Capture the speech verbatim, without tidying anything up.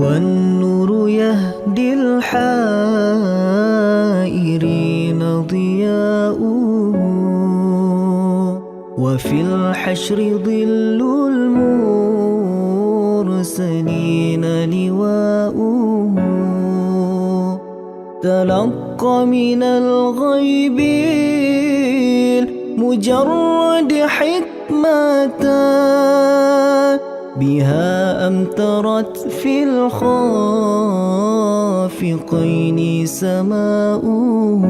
والنور يهدي الحائرين ضياؤه، وفي الحشر ظل المرسلين لواؤه. تلقى من الغيب المجرد حكمة، بها أمطرت في الخافقين سماؤه.